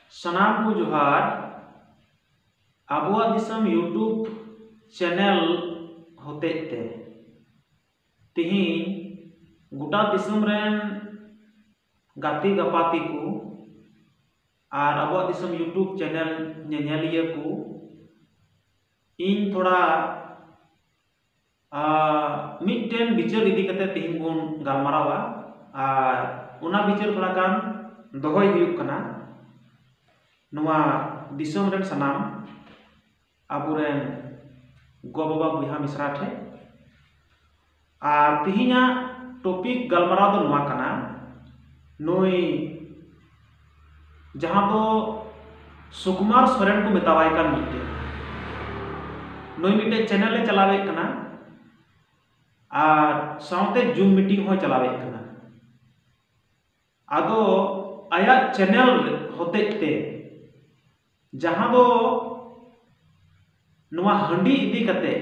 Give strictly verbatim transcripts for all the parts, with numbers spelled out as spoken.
ᱥᱟᱱᱟᱢ ᱠᱚ ᱡᱚᱦᱟᱨ᱾ ᱟᱵᱚᱣᱟᱜ ᱫᱤᱥᱚᱢ YouTube channel ᱦᱚᱛᱮᱡ ᱛᱮ ᱛᱤᱦᱤᱧ ᱜᱚᱴᱟ ᱫᱤᱥᱚᱢ ᱨᱮᱱ ᱜᱟᱛᱮ ᱜᱟᱯᱟᱛᱮ ᱠᱚ ᱟᱨ ᱟᱵᱚᱣᱟᱜ ᱫᱤᱥᱚᱢ YouTube channel ᱧᱮᱧᱮᱞᱤᱭᱟᱹ ᱠᱚ, ᱤᱧ ᱛᱷᱚᱲᱟ ᱟᱨ ᱢᱤᱫᱴᱮᱱ ᱵᱤᱪᱟᱹᱨ ᱤᱫᱤ ᱠᱟᱛᱮ ᱛᱮᱦᱮᱧ ᱵᱚᱱ ᱜᱟᱞᱢᱟᱨᱟᱣᱟ᱾ ᱟᱨ ᱚᱱᱟ ᱵᱤᱪᱟᱹᱨ ᱛᱷᱚᱲᱟ ᱜᱟᱱ ᱫᱚᱦᱚᱭ ᱦᱩᱭᱩᱜ ᱠᱟᱱᱟ ᱱᱚᱣᱟ ᱫᱤᱥᱚᱢ ᱨᱮᱱ ᱥᱟᱱᱟᱢ ᱟᱵᱚᱨᱮᱱ ᱜᱚ ᱵᱟᱵᱟ ᱵᱚᱭᱦᱟ ᱢᱤᱥᱨᱟ ᱴᱷᱮᱱ᱾ ᱟᱨ ᱛᱮᱦᱮᱧᱟᱜ topic ᱜᱟᱞᱢᱟᱨᱟᱣ ᱫᱚ ᱱᱚᱣᱟ ᱠᱟᱱᱟ, ᱱᱩᱭ ᱡᱟᱦᱟᱸ ᱫᱚ ᱥᱩᱠᱩᱢᱟᱨ ᱥᱚᱨᱮᱱ ᱠᱚ ᱢᱮᱛᱟᱣᱟᱭ ᱠᱟᱱ ᱢᱤᱫᱴᱮᱱ, ᱱᱩᱭ ᱢᱤᱫᱴᱮᱱ channel ᱮ ᱪᱟᱞᱟᱣᱮᱫ ᱠᱟᱱᱟ ᱟᱨ ᱥᱟᱶᱛᱮ Zoom meeting ᱦᱚᱸᱭ ᱪᱟᱞᱟᱣᱮᱫ ᱠᱟᱱᱟ᱾ ᱟᱫᱚ ᱟᱭᱟᱜ channel ᱦᱚᱛᱮᱡ ᱛᱮ ᱡᱟᱦᱟᱸ ᱫᱚ ᱱᱚᱣᱟ ᱦᱟᱺᱰᱤ ᱤᱫᱤ ᱠᱟᱛᱮ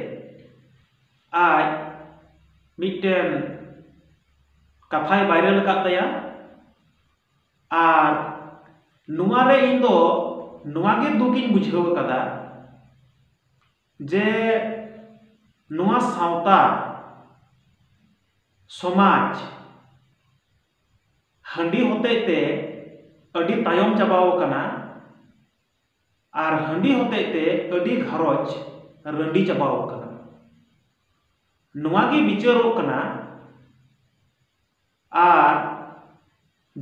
ᱟᱡ ᱢᱤᱫᱴᱮᱱ ᱠᱟᱛᱷᱟᱭ viral ᱟᱠᱟᱫ ᱛᱟᱭᱟ᱾ ᱟᱨ ᱱᱚᱣᱟ ᱨᱮ ᱤᱧ ᱫᱚ ᱱᱚᱣᱟ ᱜᱮ ᱫᱩᱠ ᱤᱧ ᱵᱩᱡᱷᱟᱹᱣ ᱟᱠᱟᱫᱟ ᱡᱮ ᱱᱚᱣᱟ ᱥᱟᱶᱛᱟ ᱥᱚᱢᱟᱡᱽ ᱦᱟᱺᱰᱤ ᱦᱚᱛᱮᱡ ᱛᱮ ᱟᱹᱰᱤ ᱛᱟᱭᱚᱢ ᱪᱟᱵᱟᱣ ᱟᱠᱟᱱᱟ᱾ ᱟᱨ ᱦᱟᱺᱰᱤ ᱦᱚᱛᱮᱡ ᱛᱮ ᱟᱹᱰᱤ ᱜᱷᱟᱨᱚᱸᱡᱽ ᱨᱟᱺᱰᱤ ᱪᱟᱵᱟᱣ ᱟᱠᱟᱱᱟ᱾ ᱱᱚᱣᱟ ᱜᱮ ᱵᱤᱪᱟᱹᱨᱚᱜ ᱠᱟᱱᱟ᱾ ᱟᱨ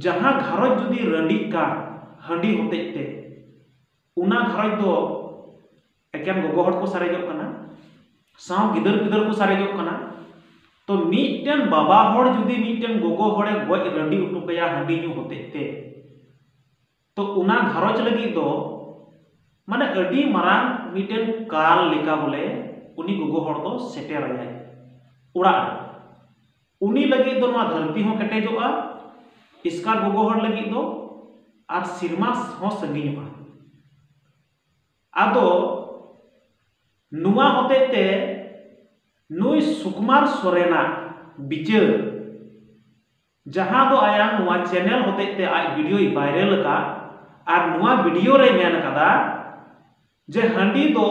ᱡᱟᱦᱟᱸ ᱜᱷᱟᱨᱚᱸᱡᱽ ᱡᱩᱫᱤ ᱨᱟᱺᱰᱤᱜ ᱠᱟᱱ ᱦᱟᱺᱰᱤ ᱦᱚᱛᱮᱡ ᱛᱮ, ᱚᱱᱟ ᱜᱷᱟᱨᱚᱸᱡᱽ ᱫᱚ ᱮᱠᱮᱱ ᱜᱚᱜᱚ ᱦᱚᱲ ᱠᱚ ᱥᱟᱨᱮᱡᱚᱜ ᱠᱟᱱᱟ, ᱥᱟᱶ ᱜᱤᱫᱟᱹᱨ ᱯᱤᱫᱟᱹᱨ ᱠᱚ ᱥᱟᱨᱮᱡᱚᱜ ᱠᱟᱱᱟ᱾ ᱛᱚ ᱢᱤᱫᱴᱮᱱ ᱵᱟᱵᱟ ᱦᱚᱲ ᱡᱩᱫᱤ ᱢᱤᱫᱴᱮᱱ ᱜᱚᱜᱚ ᱦᱚᱲᱮ ᱜᱚᱡ ᱨᱟᱺᱰᱤ ᱦᱚᱴᱚ ᱠᱟᱭᱟ ᱦᱟᱺᱰᱤ ᱧᱩ ᱦᱚᱛᱮᱡ ᱛᱮ, ᱛᱚ ᱚᱱᱟ ᱜᱷᱟᱨᱚᱸᱡᱽ ᱞᱟᱹᱜᱤᱫ ᱫᱚ ᱢᱟᱱᱮ ᱟᱹᱰᱤ ᱢᱟᱨᱟᱝ ᱢᱤᱫᱴᱮᱱ ᱠᱟᱞ ᱞᱮᱠᱟ ᱵᱚᱞᱮ ᱩᱱᱤ ᱜᱚᱜᱚ ᱦᱚᱲ ᱫᱚ ᱥᱮᱴᱮᱨᱟᱭᱟᱭ ᱚᱲᱟᱜ ᱨᱮ᱾ ᱩᱱᱤ ᱞᱟᱹᱜᱤᱫ ᱫᱚ ᱱᱚᱣᱟ ᱫᱷᱟᱹᱨᱛᱤ ᱦᱚᱸ ᱠᱮᱴᱮᱡᱚᱜᱼᱟ, ᱮᱥᱠᱟᱨ ᱜᱚᱜᱚ ᱦᱚᱲ ᱞᱟᱹᱜᱤᱫ ᱫᱚ, ᱟᱨ ᱥᱮᱨᱢᱟ ᱦᱚᱸ ᱥᱟᱺᱜᱤᱧᱚᱜᱼᱟ᱾ ᱟᱫᱚ ᱱᱚᱣᱟ ᱦᱚᱛᱮᱡ ᱛᱮ ᱱᱩᱭ ᱥᱩᱠᱩᱢᱟᱨ ᱥᱚᱨᱮᱱᱟᱜ ᱵᱤᱪᱟᱹᱨ, ᱡᱟᱦᱟᱸ ᱫᱚ ᱟᱭᱟᱜ ᱱᱚᱣᱟ channel ᱦᱚᱛᱮᱡ ᱛᱮ ᱟᱡ videoᱭ viral ᱟᱠᱟᱫ, ᱟᱨ ᱱᱚᱣᱟ ᱵᱷᱤᱰᱤᱭᱳ ᱨᱮ ᱢᱮᱱ ᱠᱟᱫᱟ ᱡᱮ ᱦᱟᱺᱰᱤ ᱫᱚ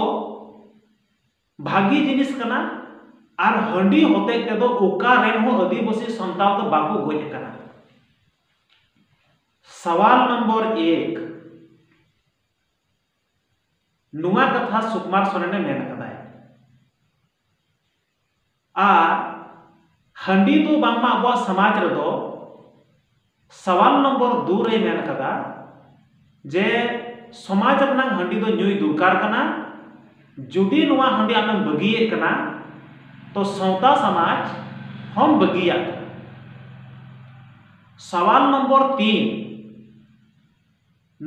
ᱵᱷᱟᱹᱜᱤ ᱡᱤᱱᱤᱥ ᱠᱟᱱᱟ ᱟᱨ ᱦᱟᱺᱰᱤ ᱦᱚᱛᱮᱡ ᱛᱮᱫᱚ ᱚᱠᱟ ᱨᱮᱱ ᱦᱚᱸ ᱟᱹᱫᱤᱵᱟᱹᱥᱤ ᱥᱟᱱᱛᱟᱲ ᱫᱚ ᱵᱟᱠᱚ ᱜᱚᱡ ᱟᱠᱟᱱᱟ᱾ ᱥᱟᱣᱟᱞ ᱱᱚᱢᱵᱚᱨ ᱮᱠ, ᱱᱚᱣᱟ ᱠᱟᱛᱷᱟ ᱥᱩᱠᱩᱢᱟᱨ ᱥᱚᱨᱮᱱᱮ ᱢᱮᱱ ᱠᱟᱫᱟᱭ᱾ ᱟᱨ ᱦᱟᱺᱰᱤ ᱫᱚ ᱵᱟᱝᱢᱟ ᱟᱵᱚᱣᱟᱜ ᱥᱚᱢᱟᱡᱽ ᱨᱮᱫᱚ ᱥᱟᱣᱟᱞ ᱱᱚᱢᱵᱚᱨ ᱫᱩ ᱨᱮᱭ ᱢᱮᱱ ᱠᱟᱫᱟ ᱡᱮ ᱥᱚᱢᱟᱡᱽ ᱨᱮᱱᱟᱜ ᱦᱟᱺᱰᱤ ᱫᱚ ᱧᱩᱭ ᱫᱚᱨᱠᱟᱨ ᱠᱟᱱᱟ᱾ ᱡᱩᱫᱤ ᱱᱚᱣᱟ ᱦᱟᱺᱰᱤ ᱟᱢᱮᱢ ᱵᱟᱹᱜᱤᱭᱮᱫ ᱠᱟᱱᱟ, ᱛᱚ ᱥᱟᱶᱛᱟ ᱥᱚᱢᱟᱡᱽ ᱦᱚᱸᱢ ᱵᱟᱹᱜᱤᱭᱟᱜ ᱠᱟᱱᱟ᱾ ᱥᱟᱣᱟᱞ ᱱᱚᱢᱵᱚᱨ ᱛᱤᱱ,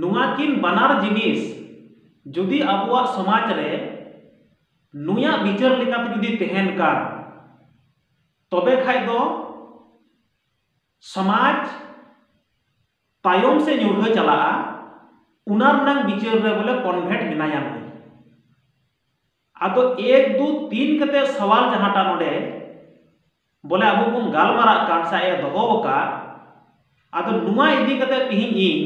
ᱱᱚᱣᱟ ᱠᱤᱱ ᱵᱟᱱᱟᱨ ᱡᱤᱱᱤᱥ ᱡᱩᱫᱤ ᱟᱵᱚᱣᱟᱜ ᱥᱚᱢᱟᱡᱽ ᱨᱮ ᱱᱩᱭᱟᱜ ᱵᱤᱪᱟᱹᱨ ᱞᱮᱠᱟᱛᱮ ᱡᱩᱫᱤ ᱛᱟᱦᱮᱱ ᱠᱷᱟᱱ, ᱛᱚᱵᱮ ᱠᱷᱟᱡ ᱫᱚ ᱥᱚᱢᱟᱡᱽ ᱛᱟᱭᱚᱢ ᱥᱮ ᱧᱩᱨᱦᱟᱹ ᱪᱟᱞᱟᱜᱼᱟ, ᱚᱱᱟ ᱨᱮᱱᱟᱝ ᱵᱤᱪᱟᱹᱨ ᱨᱮ ᱵᱚᱞᱮ ᱠᱚᱱᱵᱷᱮᱱᱴ ᱢᱮᱱᱟᱭᱟ ᱱᱩᱭ᱾ ᱟᱫᱚ ᱮᱠ ᱫᱩ ᱛᱤᱱ ᱠᱟᱛᱮ ᱥᱟᱣᱟᱞ ᱡᱟᱦᱟᱸᱴᱟᱜ ᱱᱚᱰᱮ ᱵᱚᱞᱮ ᱟᱵᱚ ᱵᱚᱱ ᱜᱟᱞᱢᱟᱨᱟᱜ ᱠᱟᱱ ᱥᱮ ᱟᱡ ᱮ ᱫᱚᱦᱚ ᱟᱠᱟᱫ, ᱟᱫᱚ ᱱᱚᱣᱟ ᱤᱫᱤ ᱠᱟᱛᱮ ᱛᱤᱦᱤᱧ ᱤᱧ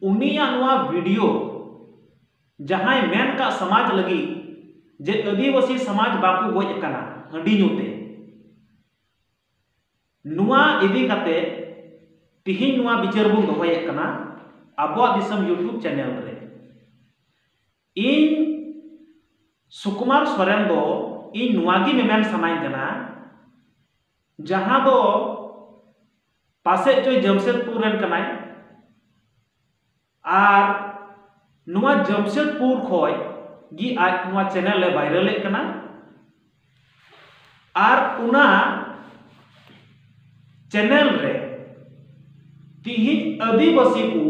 ᱩᱱᱤᱭᱟᱜ ᱱᱚᱣᱟ ᱵᱷᱤᱰᱤᱭᱳ ᱡᱟᱦᱟᱸᱭ ᱢᱮᱱ ᱠᱟᱜ ᱥᱚᱢᱟᱡᱽ ᱞᱟᱹᱜᱤᱫ ᱡᱮ ᱟᱹᱫᱤᱵᱟᱹᱥᱤ ᱥᱚᱢᱟᱡᱽ ᱵᱟᱠᱚ ᱜᱚᱡ ᱟᱠᱟᱱᱟ ᱦᱟᱺᱰᱤ ᱧᱩ ᱛᱮ, ᱱᱚᱣᱟ ᱤᱫᱤ ᱠᱟᱛᱮ ᱛᱤᱦᱤᱧ ᱱᱚᱣᱟ ᱵᱤᱪᱟᱹᱨ ᱵᱚᱱ ᱫᱚᱦᱚᱭᱮᱫ ᱠᱟᱱᱟ ᱟᱵᱚᱣᱟᱜ ᱫᱤᱥᱚᱢ YouTube ᱪᱮᱱᱮᱞ ᱨᱮ᱾ ᱤᱧ ᱥᱩᱠᱩᱢᱟᱨ ᱥᱚᱨᱮᱱ ᱫᱚ ᱤᱧ ᱱᱚᱣᱟ ᱜᱮ ᱢᱮᱢᱮᱱ ᱥᱟᱱᱟᱧ ᱠᱟᱱᱟ, ᱡᱟᱦᱟᱸ ᱫᱚ ᱯᱟᱥᱮᱡ ᱪᱚᱭ ᱡᱟᱢᱥᱮᱫᱽᱯᱩᱨ ᱨᱮᱱ ᱠᱟᱱᱟᱭ, ᱟᱨ ᱱᱚᱣᱟ ᱡᱟᱢᱥᱮᱫᱽᱯᱩᱨ ᱠᱷᱚᱡ ᱜᱮ ᱟᱡ ᱱᱚᱣᱟ ᱪᱮᱱᱮᱞ ᱮ ᱵᱷᱟᱭᱨᱟᱞᱮᱫ ᱠᱟᱱᱟ᱾ ᱟᱨ ᱚᱱᱟ ᱪᱮᱱᱮᱞ ᱨᱮ ᱛᱤᱦᱤᱧ ᱟᱹᱫᱤᱵᱟᱹᱥᱤ ᱠᱚ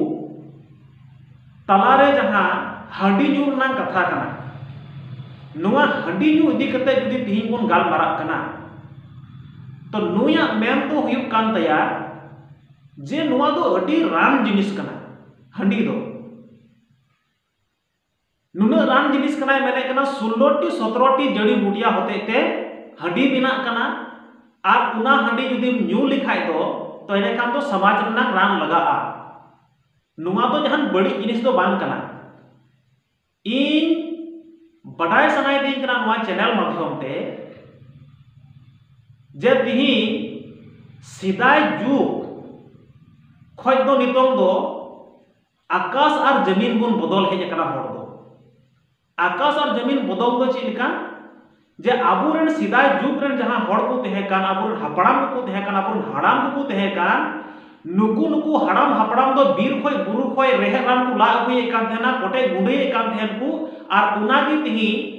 ᱛᱟᱞᱟᱨᱮ ᱡᱟᱦᱟᱸ ᱦᱟᱺᱰᱤ ᱧᱩ ᱨᱮᱱᱟᱜ ᱠᱟᱛᱷᱟ ᱠᱟᱱᱟ, ᱱᱚᱣᱟ ᱦᱟᱺᱰᱤ ᱧᱩ ᱤᱫᱤ ᱠᱟᱛᱮ ᱡᱩᱫᱤ ᱛᱤᱦᱤᱧ ᱵᱚᱱ ᱜᱟᱞᱢᱟᱨᱟᱜ ᱠᱟᱱᱟ, ᱛᱚ ᱱᱩᱭᱟᱜ ᱢᱮᱱ ᱫᱚ ᱦᱩᱭᱩᱜ ᱠᱟᱱ ᱛᱟᱭᱟ ᱡᱮ ᱱᱚᱣᱟ ᱫᱚ ᱟᱹᱰᱤ ᱨᱟᱱ ᱡᱤᱱᱤᱥ ᱠᱟᱱᱟ᱾ ᱦᱟᱺᱰᱤ ᱫᱚ ᱱᱩᱱᱟᱹᱜ ᱨᱟᱱ ᱡᱤᱱᱤᱥ ᱠᱟᱱᱟᱭ, ᱢᱮᱱᱮᱫ ᱠᱟᱱᱟ ᱥᱳᱞᱳ ᱴᱤ ᱥᱚᱛᱨᱚ ᱴᱤ ᱡᱟᱹᱲᱤ ᱵᱩᱴᱤᱭᱟ ᱦᱚᱛᱮᱡ ᱛᱮ ᱦᱟᱺᱰᱤ ᱵᱮᱱᱟᱜ ᱠᱟᱱᱟ᱾ ᱟᱨ ᱚᱱᱟ ᱦᱟᱺᱰᱤ ᱡᱩᱫᱤᱢ ᱧᱩ ᱞᱮᱠᱷᱟᱡ ᱫᱚ, ᱛᱚ ᱮᱸᱰᱮᱠᱷᱟᱱ ᱫᱚ ᱥᱚᱢᱟᱡᱽ ᱨᱮᱱᱟᱜ ᱨᱟᱱ ᱞᱟᱜᱟᱜᱼᱟ᱾ ᱱᱚᱣᱟ ᱫᱚ ᱡᱟᱦᱟᱱ ᱵᱟᱹᱲᱤᱡ ᱡᱤᱱᱤᱥ ᱫᱚ ᱵᱟᱝ ᱠᱟᱱᱟ᱾ ᱤᱧ ᱵᱟᱰᱟᱭ ᱥᱟᱱᱟᱭᱮᱫᱤᱧ ᱠᱟᱱᱟ ᱱᱚᱣᱟ ᱪᱮᱱᱮᱞ ᱢᱟᱫᱽᱫᱷᱚᱢ ᱛᱮ, ᱡᱮ ᱛᱤᱦᱤᱧ ᱥᱮᱫᱟᱭ ᱡᱩᱜᱽ ᱠᱷᱚᱡ ᱫᱚ ᱱᱤᱛᱚᱝ ᱫᱚ ᱟᱠᱟᱥ ᱟᱨ ᱡᱟᱹᱢᱤᱱ ᱵᱚᱱ ᱵᱚᱫᱚᱞ ᱦᱮᱡ ᱟᱠᱟᱱᱟ ᱦᱚᱲ ᱫᱚ᱾ ᱟᱠᱟᱥ ᱟᱨ ᱡᱟᱹᱢᱤᱱ ᱵᱚᱫᱚᱞ ᱫᱚ ᱪᱮᱫ ᱞᱮᱠᱟ? ᱡᱮ ᱟᱵᱚᱨᱮᱱ ᱥᱮᱫᱟᱭ ᱡᱩᱜᱽ ᱨᱮᱱ ᱡᱟᱦᱟᱸ ᱦᱚᱲ ᱠᱚ ᱛᱟᱦᱮᱸ ᱠᱟᱱ, ᱟᱵᱚᱨᱮᱱ ᱦᱟᱯᱲᱟᱢ ᱠᱚᱠᱚ ᱛᱟᱦᱮᱸ ᱠᱟᱱ, ᱟᱵᱚᱨᱮᱱ ᱦᱟᱲᱟᱢ ᱠᱚᱠᱚ ᱛᱟᱦᱮᱸ ᱠᱟᱱ, ᱱᱩᱠᱩ, ᱱᱩᱠᱩ ᱦᱟᱲᱟᱢ ᱦᱟᱯᱲᱟᱢ ᱫᱚ ᱵᱤᱨ ᱠᱷᱚᱡ, ᱵᱩᱨᱩ ᱠᱷᱚᱡ ᱨᱮᱦᱮᱫ ᱨᱟᱱ ᱠᱚ ᱞᱟ ᱟᱹᱜᱩᱭᱮᱫ ᱠᱟᱱ ᱛᱟᱦᱮᱱᱟ, ᱠᱚᱴᱮᱡ ᱜᱩᱸᱰᱟᱹᱭᱮᱫ ᱠᱟᱱ ᱛᱟᱦᱮᱱ ᱠᱚ, ᱟᱨ ᱚᱱᱟ ᱜᱮ ᱛᱤᱦᱤᱧ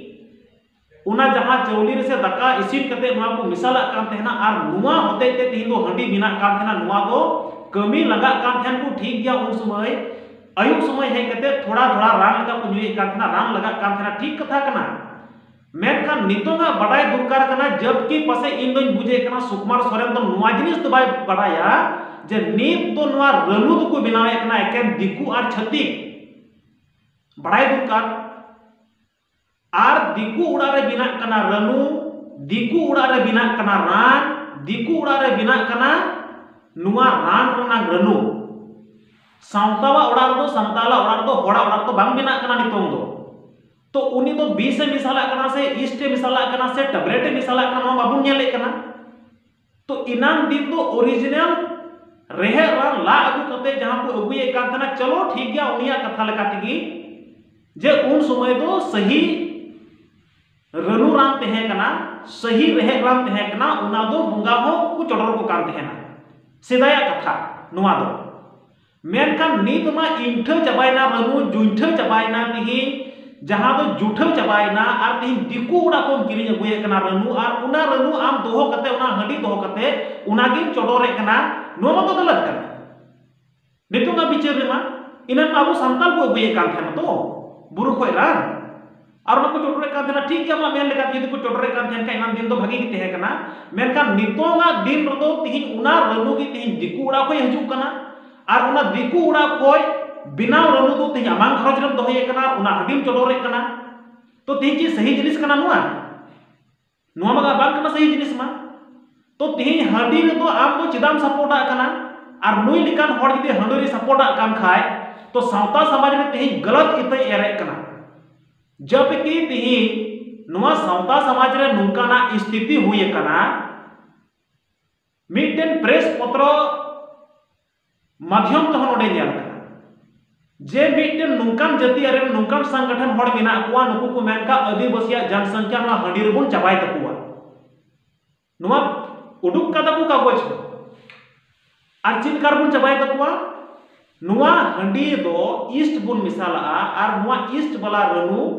ᱚᱱᱟ ᱡᱟᱦᱟᱸ ᱪᱟᱣᱞᱮ ᱨᱮ ᱥᱮ ᱫᱟᱠᱟ ᱤᱥᱤᱱ ᱠᱟᱛᱮ ᱱᱚᱣᱟ ᱠᱚ ᱢᱮᱥᱟᱞᱟᱜ ᱠᱟᱱ ᱛᱟᱦᱮᱱᱟ, ᱟᱨ ᱱᱚᱣᱟ ᱦᱚᱛᱮᱡ ᱛᱮ ᱛᱤᱦᱤᱧ ᱫᱚ ᱦᱟᱺᱰᱤ ᱵᱮᱱᱟᱜ ᱠᱟᱱ ᱛᱟᱦᱮᱱᱟ᱾ ᱱᱚᱣᱟ ᱫᱚ ᱠᱟᱹᱢᱤ ᱞᱟᱸᱜᱟᱜ ᱠᱟᱱ ᱛᱟᱦᱮᱱ ᱠᱚ, ᱴᱷᱤᱠ ᱜᱮᱭᱟ, ᱩᱱ ᱥᱚᱢᱚᱭ ᱟᱹᱭᱩᱵ ᱥᱚᱢᱚᱭ ᱦᱮᱡ ᱠᱟᱛᱮ ᱛᱷᱚᱲᱟ ᱛᱷᱚᱲᱟ ᱨᱟᱱ ᱞᱮᱠᱟ ᱠᱚ ᱧᱩᱭᱮᱫ ᱠᱟᱱ ᱛᱟᱦᱮᱱᱟ, ᱨᱟᱱ ᱞᱟᱜᱟᱜ ᱠᱟᱱ ᱛᱟᱦᱮᱱᱟ, ᱴᱷᱤᱠ ᱠᱟᱛᱷᱟ ᱠᱟᱱᱟ᱾ ᱢᱮᱱᱠᱷᱟᱱ ᱱᱤᱛᱚᱝᱟᱜ ᱵᱟᱰᱟᱭ ᱫᱚᱨᱠᱟᱨ ᱠᱟᱱᱟ, ᱡᱟᱵᱠᱤ ᱯᱟᱥᱮᱡ ᱤᱧ ᱫᱚᱧ ᱵᱩᱡᱷᱟᱹᱣᱮᱫ ᱠᱟᱱᱟ ᱥᱩᱠᱩᱢᱟᱨ ᱥᱚᱨᱮᱱ ᱫᱚ ᱱᱚᱣᱟ ᱡᱤᱱᱤᱥ ᱫᱚ ᱵᱟᱭ ᱵᱟᱰᱟᱭᱟ ᱡᱮ ᱱᱤᱛ ᱫᱚ ᱱᱚᱣᱟ ᱨᱟᱹᱱᱩ ᱫᱚᱠᱚ ᱵᱮᱱᱟᱣᱮᱫ ᱠᱟᱱᱟ ᱮᱠᱮᱱ ᱫᱤᱠᱩ ᱟᱨ ᱪᱷᱟᱹᱛᱤᱠ᱾ ᱵᱟᱰᱟᱭ ᱫᱚᱨᱠᱟᱨ᱾ ᱟᱨ ᱫᱤᱠᱩ ᱚᱲᱟᱜ ᱨᱮ ᱵᱮᱱᱟᱜ ᱠᱟᱱᱟ ᱨᱟᱹᱱᱩ, ᱫᱤᱠᱩ ᱚᱲᱟᱜ ᱨᱮ ᱵᱮᱱᱟᱜ ᱠᱟᱱᱟ ᱨᱟᱱ, ᱫᱤᱠᱩ ᱚᱲᱟᱜ ᱨᱮ ᱵᱮᱱᱟᱜ ᱠᱟᱱᱟ ᱱᱚᱣᱟ ᱨᱟᱱ ᱨᱮᱱᱟᱜ ᱨᱟᱹᱱᱩ᱾ ᱥᱟᱶᱛᱟᱣᱟᱜ ᱚᱲᱟᱜ ᱨᱮᱫᱚ, ᱥᱟᱱᱛᱟᱲᱟᱜ ᱚᱲᱟᱜ ᱨᱮᱫᱚ, ᱦᱚᱲᱟᱜ ᱚᱲᱟᱜ ᱨᱮᱫᱚ ᱵᱟᱝ ᱵᱮᱱᱟᱜ ᱠᱟᱱᱟ ᱱᱤᱛᱚᱝ ᱫᱚ᱾ ᱛᱚ ᱩᱱᱤ ᱫᱚ ᱵᱤᱥ ᱮ ᱢᱮᱥᱟᱞᱟᱜ ᱠᱟᱱᱟ ᱥᱮ ᱤᱥᱴ ᱮ ᱢᱮᱥᱟᱞᱟᱜ ᱠᱟᱱᱟ ᱥᱮ ᱴᱮᱵᱞᱮᱴ ᱮ ᱢᱮᱥᱟᱞᱟᱜ ᱠᱟᱱᱟ, ᱱᱚᱣᱟ ᱵᱟᱵᱚᱱ ᱧᱮᱞᱮᱫ ᱠᱟᱱᱟ᱾ ᱛᱚ ᱮᱱᱟᱱ ᱫᱤᱱ ᱫᱚ ᱚᱨᱤᱡᱤᱱᱟᱞ ᱨᱮᱦᱮᱫ ᱨᱟᱱ ᱞᱟ ᱟᱹᱜᱩ ᱠᱟᱛᱮ ᱡᱟᱦᱟᱸ ᱠᱚ ᱟᱹᱜᱩᱭᱮᱫ ᱠᱟᱱ ᱛᱟᱦᱮᱱᱟ, ᱪᱚᱞᱚ ᱴᱷᱤᱠ ᱜᱮᱭᱟ, ᱩᱱᱤᱭᱟᱜ ᱠᱟᱛᱷᱟ ᱞᱮᱠᱟ ᱛᱮᱜᱮ ᱡᱮ ᱩᱱ ᱥᱚᱢᱚᱭ ᱫᱚ ᱥᱟᱹᱦᱤ ᱨᱟᱹᱱᱩ ᱨᱟᱱ ᱛᱟᱦᱮᱸ ᱠᱟᱱᱟ, ᱥᱟᱹᱦᱤ ᱨᱮᱦᱮᱫ ᱨᱟᱱ ᱛᱟᱦᱮᱸ ᱠᱟᱱᱟ, ᱚᱱᱟ ᱫᱚ ᱵᱚᱸᱜᱟ ᱦᱚᱸ ᱠᱚ ᱪᱚᱰᱚᱨ ᱟᱠᱚ ᱠᱟᱱ ᱛᱟᱦᱮᱱᱟ᱾ ᱥᱮᱫᱟᱭᱟᱜ ᱠᱟᱛᱷᱟ ᱱᱚᱣᱟ ᱫᱚ᱾ ᱢᱮᱱᱠᱷᱟᱱ ᱱᱤᱛ ᱢᱟ ᱤᱱᱴᱷᱟᱹ ᱪᱟᱵᱟᱭᱮᱱᱟ, ᱨᱟᱹᱱᱩ ᱡᱩᱱᱴᱷᱟᱹ ᱪᱟᱵᱟᱭᱮᱱᱟ, ᱛᱤᱦᱤᱧ ᱡᱟᱦᱟᱸ ᱫᱚ ᱡᱩᱴᱷᱟᱹ ᱪᱟᱵᱟᱭᱮᱱᱟ, ᱟᱨ ᱛᱤᱦᱤᱧ ᱫᱤᱠᱩ ᱚᱲᱟᱜ ᱠᱷᱚᱱ ᱠᱤᱨᱤᱧ ᱟᱹᱜᱩᱭᱮᱫ ᱠᱟᱱᱟ ᱨᱟᱹᱱᱩ, ᱟᱨ ᱚᱱᱟ ᱨᱟᱹᱱᱩ ᱟᱢ ᱫᱚᱦᱚ ᱠᱟᱛᱮ, ᱚᱱᱟ ᱦᱟᱺᱰᱤ ᱫᱚᱦᱚ ᱠᱟᱛᱮ, ᱚᱱᱟᱜᱮᱢ ᱪᱚᱰᱚᱨᱮᱫ ᱠᱟᱱᱟ᱾ ᱱᱚᱣᱟ ᱢᱟᱛᱚ ᱜᱟᱞᱟᱛ ᱠᱟᱱᱟ᱾ ᱱᱤᱛᱚᱜᱟᱜ ᱵᱤᱪᱟᱹᱨ ᱨᱮᱢᱟ ᱮᱱᱟᱱ ᱢᱟ ᱟᱵᱚ ᱥᱟᱱᱛᱟᱲ ᱠᱚ ᱟᱹᱜᱩᱭᱮᱫ ᱠᱟᱱ ᱛᱟᱦᱮᱱᱟ ᱛᱚ ᱵᱩᱨᱩ ᱠᱷᱚᱡ ᱨᱟᱱ, ᱟᱨ ᱚᱱᱟ ᱠᱚ ᱪᱚᱰᱚᱨᱮᱫ ᱠᱟᱱ ᱛᱟᱦᱮᱱᱟ᱾ ᱴᱷᱤᱠ ᱜᱮᱭᱟ, ᱟᱢᱟᱜ ᱢᱮᱱ ᱞᱮᱠᱟᱛᱮ ᱡᱩᱫᱤ ᱠᱚ ᱪᱚᱰᱚᱨᱮᱫ ᱠᱟᱱ ᱛᱟᱦᱮᱱ ᱠᱷᱟᱱ ᱮᱱᱟᱱ ᱫᱤᱱ ᱫᱚ ᱵᱷᱟᱜᱤ ᱜᱮ ᱛᱟᱦᱮᱸ ᱠᱟᱱᱟ᱾ ᱢᱮᱱᱠᱷᱟᱱ ᱱᱤᱛᱚᱜᱟᱜ ᱫᱤᱱ ᱨᱮᱫᱚ ᱛᱤᱦᱤᱧ ᱚᱱᱟ ᱨᱟᱹᱱᱩ ᱜᱮ ᱛᱤᱦᱤᱧ ᱫᱤᱠᱩ ᱚᱲᱟᱜ ᱠᱷᱚᱡ ᱦᱤᱡᱩᱜ ᱠᱟᱱᱟ, ᱟᱨ ᱚᱱᱟ ᱫᱤᱠᱩ ᱚᱲᱟᱜ ᱠᱷᱚᱡ ᱵᱮᱱᱟᱣ ᱨᱟᱹᱱᱩ ᱫᱚ ᱛᱤᱦᱤᱧ ᱟᱢᱟᱝ ᱜᱷᱟᱨᱚᱸᱡᱽ ᱨᱮᱢ ᱫᱚᱦᱚᱭᱮᱫ ᱠᱟᱱᱟ, ᱚᱱᱟ ᱦᱟᱺᱰᱤᱢ ᱪᱚᱰᱚᱨᱮᱫ ᱠᱟᱱᱟ᱾ ᱛᱚ ᱛᱤᱦᱤᱧ ᱪᱮᱫ ᱥᱟᱹᱦᱤ ᱡᱤᱱᱤᱥ ᱠᱟᱱᱟ ᱱᱚᱣᱟ? ᱱᱚᱣᱟ ᱢᱟ ᱵᱟᱝ ᱠᱟᱱᱟ ᱥᱟᱹᱦᱤ ᱡᱤᱱᱤᱥ ᱢᱟ᱾ ᱛᱚ ᱛᱤᱦᱤᱧ ᱦᱟᱺᱰᱤ ᱨᱮᱫᱚ ᱟᱢ ᱫᱚ ᱪᱮᱫᱟᱜ ᱮᱢ ᱥᱟᱯᱳᱨᱴᱟᱜ ᱠᱟᱱᱟ? ᱟᱨ ᱱᱩᱭ ᱞᱮᱠᱟᱱ ᱦᱚᱲ ᱡᱩᱫᱤ ᱦᱟᱺᱰᱤ ᱨᱮ ᱥᱟᱯᱳᱨᱴ ᱟᱜ ᱠᱟᱱ ᱠᱷᱟᱡ, ᱛᱚ ᱥᱟᱶᱛᱟ ᱥᱚᱢᱟᱡᱽ ᱨᱮ ᱛᱮᱦᱮᱧ ᱜᱟᱞᱟᱛ ᱤᱛᱟᱹᱭ ᱮᱨᱮᱫ ᱠᱟᱱᱟ᱾ ᱡᱟᱵᱠᱤ ᱛᱮᱦᱮᱧ ᱱᱚᱣᱟ ᱥᱟᱶᱛᱟ ᱥᱚᱢᱟᱡᱽ ᱨᱮ ᱱᱚᱝᱠᱟᱱᱟᱜ ᱥᱛᱷᱤᱛᱤ ᱦᱩᱭ ᱟᱠᱟᱱᱟ, ᱢᱤᱫᱴᱮᱱ ᱯᱨᱮᱥ ᱯᱚᱛᱨᱚ ᱢᱟᱫᱷᱭᱚᱢ ᱛᱮᱦᱚᱸ ᱱᱚᱰᱮ ᱧᱮᱞ ᱠᱟᱱᱟ ᱡᱮ ᱢᱤᱫᱴᱮᱱ ᱱᱚᱝᱠᱟᱱ ᱡᱟᱹᱛᱤ ᱟᱨ ᱱᱚᱝᱠᱟᱱ ᱥᱚᱝᱜᱚᱴᱷᱚᱱ ᱦᱚᱲ ᱢᱮᱱᱟᱜ ᱠᱚᱣᱟ, ᱱᱩᱠᱩ ᱠᱚ ᱢᱮᱱ ᱠᱟᱜ ᱟᱹᱫᱤᱵᱟᱹᱥᱤᱭᱟᱜ ᱡᱚᱱᱥᱚᱝᱠᱷᱟ ᱱᱚᱣᱟ ᱦᱟᱺᱰᱤ ᱨᱮᱵᱚᱱ ᱪᱟᱵᱟᱭ ᱛᱟᱠᱚᱣᱟ᱾ ᱱᱚᱣᱟ ᱩᱰᱩᱠ ᱠᱟᱫᱟ ᱠᱚ ᱠᱟᱜᱚᱡᱽ ᱨᱮ᱾ ᱟᱨ ᱪᱮᱫ ᱞᱮᱠᱟ ᱨᱮᱵᱚᱱ ᱪᱟᱵᱟᱭ ᱛᱟᱠᱚᱣᱟ? ᱱᱚᱣᱟ ᱦᱟᱺᱰᱤ ᱫᱚ ᱭᱤᱥᱴ ᱵᱚᱱ ᱢᱮᱥᱟᱞᱟᱜᱼᱟ, ᱟᱨ ᱱᱚᱣᱟ ᱭᱤᱥᱴ ᱵᱟᱞᱟ ᱨᱟᱹᱱᱩ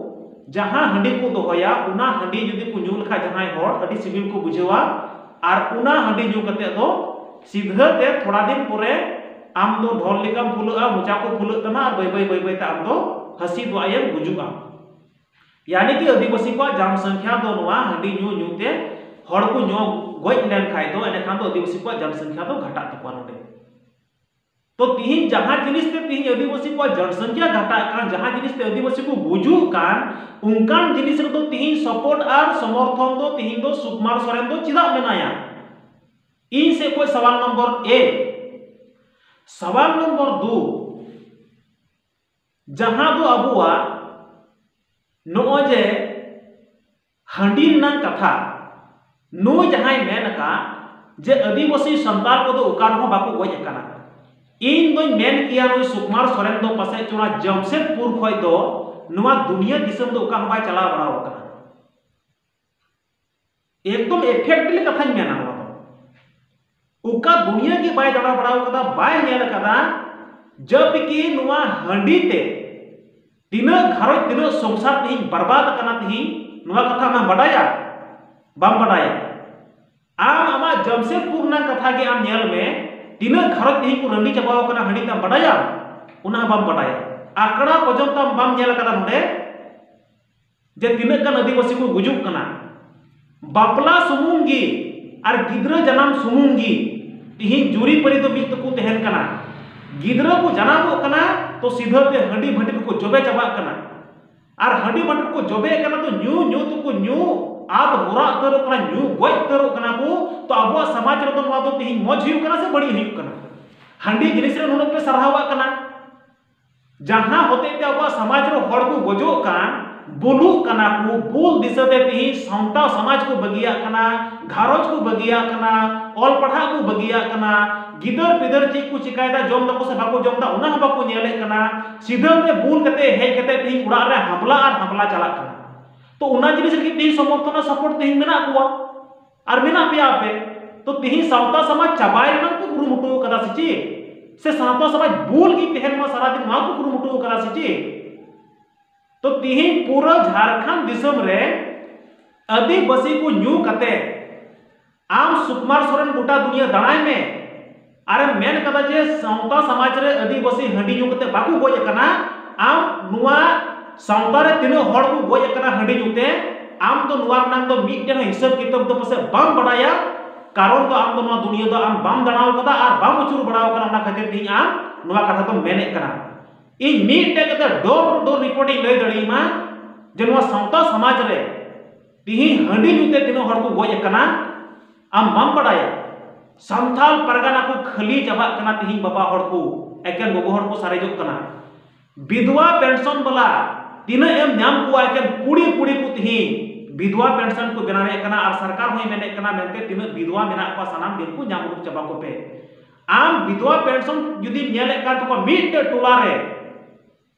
ᱡᱟᱦᱟᱸ ᱦᱟᱺᱰᱤ ᱠᱚ ᱫᱚᱦᱚᱭᱟ, ᱚᱱᱟ ᱦᱟᱺᱰᱤ ᱡᱩᱫᱤ ᱠᱚ ᱧᱩ ᱞᱮᱠᱷᱟᱡ ᱡᱟᱦᱟᱸᱭ ᱦᱚᱲ, ᱟᱹᱰᱤ ᱥᱤᱵᱤᱞ ᱠᱚ ᱵᱩᱡᱷᱟᱹᱣᱟ᱾ ᱟᱨ ᱚᱱᱟ ᱦᱟᱺᱰᱤ ᱧᱩ ᱠᱟᱛᱮ ᱫᱚ ᱥᱤᱫᱷᱟᱹ ᱛᱮ ᱛᱷᱚᱲᱟ ᱫᱤᱱ ᱯᱚᱨᱮ ᱟᱢ ᱫᱚ ᱰᱷᱚᱞ ᱞᱮᱠᱟᱢ ᱯᱷᱩᱞᱟᱹᱜᱼᱟ, ᱢᱚᱪᱟ ᱠᱚ ᱯᱷᱩᱞᱟᱹᱜ ᱛᱟᱢᱟ, ᱟᱨ ᱵᱟᱹᱭ ᱵᱟᱹᱭ ᱵᱟᱹᱭ ᱵᱟᱹᱭ ᱛᱮ ᱟᱢ ᱫᱚ ᱦᱟᱹᱥᱤ ᱫᱚ ᱟᱭᱮᱢ ᱜᱩᱡᱩᱜᱼᱟ᱾ ᱭᱟᱱᱤ ᱠᱤ ᱟᱹᱫᱤᱵᱟᱹᱥᱤ ᱠᱚᱣᱟᱜ ᱡᱚᱱᱥᱚᱝᱠᱷᱟ ᱫᱚ ᱱᱚᱣᱟ ᱦᱟᱺᱰᱤ ᱧᱩ ᱧᱩ ᱛᱮ ᱦᱚᱲ ᱠᱚ ᱧᱩ ᱜᱚᱡ ᱞᱮᱱ ᱠᱷᱟᱡ ᱫᱚ, ᱮᱸᱰᱮᱠᱷᱟᱱ ᱫᱚ ᱟᱹᱫᱤᱵᱟᱹᱥᱤ ᱠᱚᱣᱟᱜ ᱡᱚᱱᱥᱚᱝᱠᱷᱟ ᱫᱚ ᱜᱷᱟᱴᱟᱜ ᱛᱟᱠᱚᱣᱟ ᱱᱚᱰᱮ᱾ ᱛᱚ ᱛᱤᱦᱤᱧ ᱡᱟᱦᱟᱸ ᱡᱤᱱᱤᱥ ᱛᱮ ᱛᱤᱦᱤᱧ ᱟᱹᱫᱤᱵᱟᱹᱥᱤ ᱠᱚᱣᱟᱜ ᱡᱚᱱᱥᱚᱝᱠᱷᱟ ᱜᱷᱟᱴᱟᱜ ᱠᱟᱱ, ᱡᱟᱦᱟᱸ ᱡᱤᱱᱤᱥ ᱛᱮ ᱟᱹᱫᱤᱵᱟᱹᱥᱤ ᱠᱚ ᱜᱩᱡᱩᱜ ᱠᱟᱱ, ᱚᱱᱠᱟᱱ ᱡᱤᱱᱤᱥ ᱨᱮᱫᱚ ᱛᱤᱦᱤᱧ ᱥᱚᱯᱳᱨᱴ ᱟᱨ ᱥᱚᱢᱚᱨᱛᱷᱚᱱ ᱫᱚ ᱛᱤᱦᱤᱧ ᱫᱚ ᱥᱩᱠᱩᱢᱟᱨ ᱥᱚᱨᱮᱱ ᱫᱚ ᱪᱮᱫᱟᱜ ᱢᱮᱱᱟᱭᱟ? ᱤᱧ ᱥᱮᱫ ᱠᱷᱚᱱ ᱥᱟᱣᱟᱞ ᱱᱚᱢᱵᱚᱨ ᱮ᱾ ᱥᱟᱣᱟᱞ ᱱᱚᱢᱵᱚᱨ ᱫᱩ, ᱡᱟᱦᱟᱸ ᱫᱚ ᱟᱵᱚᱣᱟᱜ ᱱᱚᱜᱼᱚᱭ ᱡᱮ ᱦᱟᱺᱰᱤ ᱨᱮᱱᱟᱜ ᱠᱟᱛᱷᱟ, ᱱᱩᱭ ᱡᱟᱦᱟᱸᱭ ᱢᱮᱱ ᱟᱠᱟᱫ ᱡᱮ ᱟᱹᱫᱤᱵᱟᱹᱥᱤ ᱥᱟᱱᱛᱟᱲ ᱠᱚᱫᱚ ᱚᱠᱟ ᱨᱮᱦᱚᱸ ᱵᱟᱠᱚ ᱜᱚᱡ ᱟᱠᱟᱱᱟ, ᱤᱧ ᱫᱚᱧ ᱢᱮᱱ ᱠᱮᱭᱟ ᱱᱩᱭ ᱥᱩᱠᱩᱢᱟᱨ ᱥᱚᱨᱮᱱ ᱫᱚ ᱯᱟᱥᱮᱡ ᱪᱚ ᱚᱱᱟ ᱡᱟᱢᱥᱮᱫᱽᱯᱩᱨ ᱠᱷᱚᱡ ᱫᱚ ᱱᱚᱣᱟ ᱫᱩᱱᱤᱭᱟᱹ ᱫᱤᱥᱚᱢ ᱫᱚ ᱚᱠᱟ ᱦᱚᱸ ᱵᱟᱭ ᱪᱟᱞᱟᱣ ᱵᱟᱲᱟ ᱟᱠᱟᱱᱟ᱾ ᱮᱠᱫᱚᱢ ᱮᱯᱷᱮᱠᱴᱞᱤ ᱠᱟᱛᱷᱟᱧ ᱢᱮᱱᱟ ᱱᱚᱣᱟ ᱫᱚ᱾ ᱚᱠᱟ ᱫᱩᱱᱤᱭᱟᱹ ᱜᱮ ᱵᱟᱭ ᱫᱟᱬᱟ ᱵᱟᱲᱟ ᱟᱠᱟᱫᱟ, ᱵᱟᱭ ᱧᱮᱞ ᱟᱠᱟᱫᱟ, ᱡᱟᱵᱠᱤ ᱱᱚᱣᱟ ᱦᱟᱺᱰᱤ ᱛᱮ ᱛᱤᱱᱟᱹᱜ ᱜᱷᱟᱨᱚᱸᱡᱽ, ᱛᱤᱱᱟᱹᱜ ᱥᱚᱝᱥᱟᱨ ᱛᱮᱦᱮᱧ ᱵᱟᱨᱵᱟᱫ ᱟᱠᱟᱱᱟ ᱛᱮᱦᱮᱧ, ᱱᱚᱣᱟ ᱠᱟᱛᱷᱟ ᱟᱢᱮᱢ ᱵᱟᱰᱟᱭᱟ? ᱵᱟᱢ ᱵᱟᱰᱟᱭᱟ᱾ ᱟᱢ ᱟᱢᱟᱜ ᱡᱟᱢᱥᱮᱫᱽᱯᱩᱨ ᱨᱮᱱᱟᱜ ᱠᱟᱛᱷᱟ ᱜᱮ ᱟᱢ ᱧᱮᱞ ᱢᱮ, ᱛᱤᱱᱟᱹᱜ ᱜᱷᱟᱨᱚᱸᱡᱽ ᱛᱮᱦᱮᱧ ᱠᱚ ᱨᱟᱺᱰᱤ ᱪᱟᱵᱟᱣ ᱟᱠᱟᱱᱟ ᱦᱟᱺᱰᱤ ᱛᱮ, ᱟᱢ ᱵᱟᱰᱟᱭᱟ? ᱚᱱᱟ ᱦᱚᱸ ᱵᱟᱢ ᱵᱟᱰᱟᱭᱟ᱾ ᱟᱠᱲᱟ ᱯᱚᱨᱡᱚᱱᱛᱚ ᱟᱢ ᱵᱟᱢ ᱧᱮᱞ ᱟᱠᱟᱫᱟ ᱱᱚᱰᱮ? ᱡᱮ ᱛᱤᱱᱟᱹᱜ ᱜᱟᱱ ᱟᱹᱫᱤᱵᱟᱹᱥᱤ ᱠᱚ ᱜᱩᱡᱩᱜ ᱠᱟᱱᱟ᱾ ᱵᱟᱯᱞᱟ ᱥᱩᱢᱩᱝ ᱜᱮ ᱟᱨ ᱜᱤᱫᱽᱨᱟᱹ ᱡᱟᱱᱟᱢ ᱥᱩᱢᱩᱝ ᱜᱮ ᱛᱤᱦᱤᱧ ᱡᱩᱨᱤᱯᱟᱹᱨᱤ ᱫᱚ ᱢᱤᱫ ᱛᱮᱠᱚ ᱛᱟᱦᱮᱱ ᱠᱟᱱᱟ᱾ ᱜᱤᱫᱽᱨᱟᱹ ᱠᱚ ᱡᱟᱱᱟᱢᱚᱜ ᱠᱟᱱᱟ ᱛᱚ ᱥᱤᱫᱷᱟᱹ ᱛᱮ ᱦᱟᱺᱰᱤ ᱵᱷᱟᱹᱴᱤ ᱨᱮᱠᱚ ᱡᱚᱵᱮ ᱪᱟᱵᱟᱜ ᱠᱟᱱᱟ᱾ ᱟᱨ ᱦᱟᱺᱰᱤ ᱵᱷᱟᱹᱴᱤ ᱨᱮᱠᱚ ᱡᱚᱵᱮᱜ ᱠᱟᱱᱟ ᱛᱚ ᱧᱩ ᱧᱩ ᱛᱮᱠᱚ ᱧᱩ ᱟᱫ ᱢᱚᱨᱟ ᱩᱛᱟᱹᱨᱚᱜ ᱠᱟᱱᱟ, ᱧᱩ ᱜᱚᱡ ᱩᱛᱟᱹᱨᱚᱜ ᱠᱟᱱᱟ ᱠᱚ᱾ ᱛᱚ ᱟᱵᱚᱣᱟᱜ ᱥᱚᱢᱟᱡᱽ ᱨᱮᱫᱚ ᱱᱚᱣᱟ ᱫᱚ ᱛᱤᱦᱤᱧ ᱢᱚᱡᱽ ᱦᱩᱭᱩᱜ ᱠᱟᱱᱟ ᱥᱮ ᱵᱟᱹᱲᱤᱡ ᱦᱩᱭᱩᱜ ᱠᱟᱱᱟ? ᱦᱟᱺᱰᱤ ᱡᱤᱱᱤᱥ ᱨᱮ ᱱᱩᱱᱟᱹᱜ ᱯᱮ ᱥᱟᱨᱦᱟᱣᱟᱜ ᱠᱟᱱᱟ, ᱡᱟᱦᱟᱸ ᱦᱚᱛᱮᱡ ᱛᱮ ᱟᱵᱚᱣᱟᱜ ᱥᱚᱢᱟᱡᱽ ᱨᱮ ᱦᱚᱲ ᱠᱚ ᱜᱚᱡᱚᱜ ᱠᱟᱱ, ᱵᱩᱞᱩᱜ ᱠᱟᱱᱟ ᱠᱚ, ᱵᱩᱞ ᱫᱤᱥᱟᱹ ᱛᱮ ᱛᱮᱦᱮᱧ ᱥᱟᱶᱛᱟ ᱥᱚᱢᱟᱡᱽ ᱠᱚ ᱵᱟᱹᱜᱤᱭᱟᱜ ᱠᱟᱱᱟ, ᱜᱷᱟᱨᱚᱸᱡᱽ ᱠᱚ ᱵᱟᱹᱜᱤᱭᱟᱜ ᱠᱟᱱᱟ, ᱚᱞ ᱯᱟᱲᱦᱟᱜ ᱠᱚ ᱵᱟᱹᱜᱤᱭᱟᱜ ᱠᱟᱱᱟ, ᱜᱤᱫᱟᱹᱨ ᱯᱤᱫᱟᱹᱨ ᱪᱮᱫ ᱠᱚ ᱪᱤᱠᱟᱭᱮᱫᱟ, ᱡᱚᱢ ᱫᱟᱠᱚ ᱥᱮ ᱵᱟᱠᱚ ᱡᱚᱢ ᱫᱟ, ᱚᱱᱟ ᱦᱚᱸ ᱵᱟᱠᱚ ᱧᱮᱞᱮᱫ ᱠᱟᱱᱟ᱾ ᱥᱤᱫᱷᱟᱹ ᱛᱮ ᱵᱩᱞ ᱠᱟᱛᱮ ᱦᱮᱡ ᱠᱟᱛᱮ ᱛᱮᱦᱮᱧ ᱚᱲᱟᱜ ᱨᱮ ᱦᱟᱢᱞᱟ ᱟᱨ ᱦᱟᱢᱞᱟ ᱪᱟᱞᱟᱜ ᱠᱟᱱᱟ᱾ ᱛᱚ ᱚᱱᱟ ᱡᱤᱱᱤᱥ ᱨᱮᱜᱮ ᱛᱮᱦᱮᱧ ᱥᱚᱢᱚᱨᱛᱷᱚᱱ ᱟᱨ ᱥᱟᱯᱳᱨᱴ ᱛᱮᱦᱮᱧ ᱢᱮᱱᱟᱜ ᱠᱚᱣᱟ᱾ ᱟᱨ ᱢᱮᱱᱟᱜ ᱯᱮᱭᱟ ᱟᱯᱮ᱾ ᱛᱚ ᱛᱤᱦᱤᱧ ᱥᱟᱶᱛᱟ ᱥᱚᱢᱟᱡᱽ ᱪᱟᱵᱟᱭ ᱨᱮᱱᱟᱜ ᱯᱮ ᱠᱩᱨᱩᱢᱩᱴᱩ ᱟᱠᱟᱫᱟ ᱥᱮ ᱪᱮᱫ? ᱥᱮ ᱥᱟᱶᱛᱟ ᱥᱚᱢᱟᱡᱽ ᱵᱩᱞ ᱜᱮ ᱛᱟᱦᱮᱱ ᱢᱟ ᱥᱟᱨᱟᱫᱤᱱ, ᱱᱚᱣᱟ ᱠᱚ ᱠᱩᱨᱩᱢᱩᱴᱩ ᱟᱠᱟᱫᱟ ᱥᱮ ᱪᱮᱫ? ᱛᱚ ᱛᱤᱦᱤᱧ ᱯᱩᱨᱟᱹ ᱡᱷᱟᱲᱠᱷᱚᱸᱰ ᱫᱤᱥᱚᱢ ᱨᱮ ᱟᱹᱫᱤᱵᱟᱹᱥᱤ ᱠᱚ ᱧᱩ ᱠᱟᱛᱮ ᱟᱢ ᱥᱩᱠᱩᱢᱟᱨ ᱥᱚᱨᱮᱱ ᱜᱚᱴᱟ ᱫᱩᱱᱤᱭᱟᱹ ᱫᱟᱬᱟᱭ ᱢᱮ, ᱟᱨᱮᱢ ᱢᱮᱱ ᱠᱟᱫᱟ ᱡᱮ ᱥᱟᱶᱛᱟ ᱥᱚᱢᱟᱡᱽ ᱨᱮ ᱟᱹᱫᱤᱵᱟᱹᱥᱤ ᱦᱟᱺᱰᱤ ᱧᱩ ᱠᱟᱛᱮ ᱵᱟᱠᱚ ᱜᱚᱡ ᱟᱠᱟᱱᱟ᱾ ᱟᱢ ᱱᱚᱣᱟ ᱥᱟᱶᱛᱟ ᱨᱮ ᱛᱤᱱᱟᱹᱜ ᱦᱚᱲ ᱠᱚ ᱜᱚᱡ ᱟᱠᱟᱱᱟ ᱦᱟᱺᱰᱤ ᱧᱩ ᱛᱮ, ᱟᱢ ᱫᱚ ᱱᱚᱣᱟ ᱨᱮᱱᱟᱜ ᱫᱚ ᱢᱤᱫᱴᱮᱱ ᱦᱤᱥᱟᱹᱵ ᱠᱤᱛᱟᱹᱵ ᱫᱚ ᱯᱟᱥᱮᱡ ᱵᱟᱢ ᱵᱟᱰᱟᱭᱟ᱾ ᱠᱟᱨᱚᱱ ᱫᱚ ᱟᱢ ᱫᱚ ᱱᱚᱣᱟ ᱫᱩᱱᱤᱭᱟᱹ ᱫᱚ ᱟᱢ ᱵᱟᱢ ᱫᱟᱬᱟ ᱟᱠᱟᱫᱟ ᱟᱨ ᱵᱟᱢ ᱟᱹᱪᱩᱨ ᱵᱟᱲᱟ ᱟᱠᱟᱱᱟ, ᱚᱱᱟ ᱠᱷᱟᱹᱛᱤᱨ ᱛᱮ ᱤᱧ ᱟᱢ ᱱᱚᱣᱟ ᱠᱟᱛᱷᱟ ᱫᱚᱢ ᱢᱮᱱᱮᱫ ᱠᱟᱱᱟ᱾ ᱤᱧ ᱢᱤᱫᱴᱮᱡ ᱠᱟᱛᱷᱟ door to door report ᱤᱧ ᱞᱟᱹᱭ ᱫᱟᱲᱮᱭᱟᱢᱟ ᱡᱮ ᱱᱚᱣᱟ ᱥᱟᱶᱛᱟ ᱥᱚᱢᱟᱡᱽ ᱨᱮ ᱛᱤᱦᱤᱧ ᱦᱟᱺᱰᱤ ᱧᱩ ᱛᱮ ᱛᱤᱱᱟᱹᱜ ᱦᱚᱲ ᱠᱚ ᱜᱚᱡ ᱟᱠᱟᱱᱟ, ᱟᱢ ᱵᱟᱢ ᱵᱟᱰᱟᱭᱟ? ᱥᱟᱱᱛᱟᱞ ᱯᱟᱨᱜᱟᱱᱟ ᱠᱚ ᱠᱷᱟᱹᱞᱤ ᱪᱟᱵᱟᱜ ᱠᱟᱱᱟ ᱛᱤᱦᱤᱧ, ᱵᱟᱵᱟ ᱦᱚᱲ ᱠᱚ, ᱮᱠᱮᱱ ᱜᱚᱜᱚ ᱦᱚᱲ ᱠᱚ ᱥᱟᱨᱮᱡᱚᱜ ᱠᱟᱱᱟ᱾ ᱵᱤᱫᱷᱣᱟ ᱯᱮᱱᱥᱚᱱ ᱵᱟᱞᱟ ᱛᱤᱱᱟᱹᱜ ᱮᱢ ᱧᱟᱢ ᱠᱚᱣᱟ, ᱮᱠᱮᱱ ᱠᱩᱲᱤ ᱠᱩᱲᱤ ᱠᱚ ᱛᱤᱦᱤᱧ ᱵᱤᱫᱷᱣᱟ ᱯᱮᱱᱥᱚᱱ ᱠᱚ ᱵᱮᱱᱟᱣᱮᱫ ᱠᱟᱱᱟ, ᱟᱨ ᱥᱚᱨᱠᱟᱨ ᱦᱚᱸᱭ ᱢᱮᱱᱮᱫ ᱠᱟᱱᱟ ᱢᱮᱱᱛᱮ ᱛᱤᱱᱟᱹᱜ ᱵᱤᱫᱷᱣᱟ ᱢᱮᱱᱟᱜ ᱠᱚᱣᱟ ᱥᱟᱱᱟᱢ ᱜᱮᱠᱚ ᱧᱟᱢ ᱩᱰᱩᱠ ᱪᱟᱵᱟ ᱠᱚᱯᱮ᱾ ᱟᱢ ᱵᱤᱫᱷᱣᱟ ᱯᱮᱱᱥᱚᱱ ᱡᱩᱫᱤᱢ ᱧᱮᱞᱮᱫ ᱠᱟᱱ ᱛᱟᱠᱚᱣᱟ ᱢᱤᱫᱴᱮᱡ ᱴᱚᱞᱟ ᱨᱮ